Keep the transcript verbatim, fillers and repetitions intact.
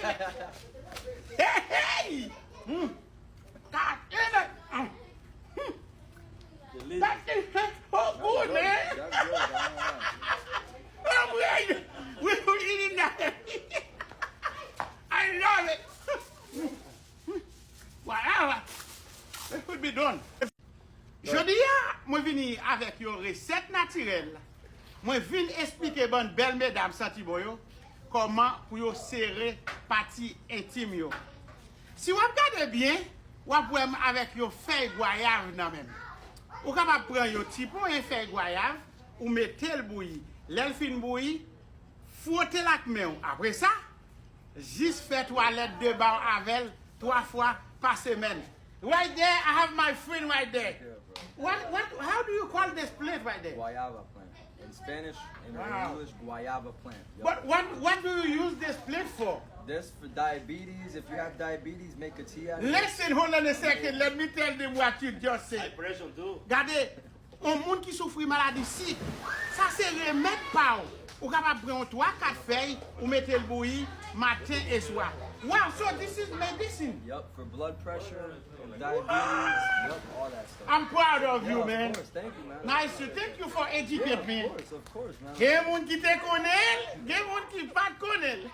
Hey, hey! Mm. God damn it! Mm. Mm. That is so good, man! Oh, we, we, we eating that. I love it. Whatever. It could be done. Jodi a, mwen vini avèk yon resèt natirèl. Mwen vin esplike bann bèl medam santi bon yo kòman pou yo sere pati entim yo. Si w ap gade byen, w ap wè m avèk yon fèy gwayav nan men m. Ou kapab pran yon ti ponyen fèy gwayav, ou mete l bouyi. Lè l fin bouyi, fwote l ak men w. Apre sa, jis fè twalèt de ba w avè l twa fwa pa semèn. Right there, I have my friend right there. What, what, how do you call this plant right there? Guayaba plant. In Spanish and in English, guayaba plant. Yup. But what, what do you use this plant for? This for diabetes. If you have diabetes, make a tea out of it. Listen, hold on a second. Let me tell them what you just said. High pressure too. Gade, yon moun ki soufri maladi sik, sa se remèd pa w. Ou kapab pran yon twa kat fèy, ou mete l bouyi maten e swa. Wow, so this is medicine. Yup, for blood pressure, diabetes, yup, all that stuff. I'm proud of you, man. Yeah, of course. Thank you, man. Nice to thank you for educate me. Yeah, of course, of course, man. Gen moun ki te konnen l, gen moun ki pa t konnen l.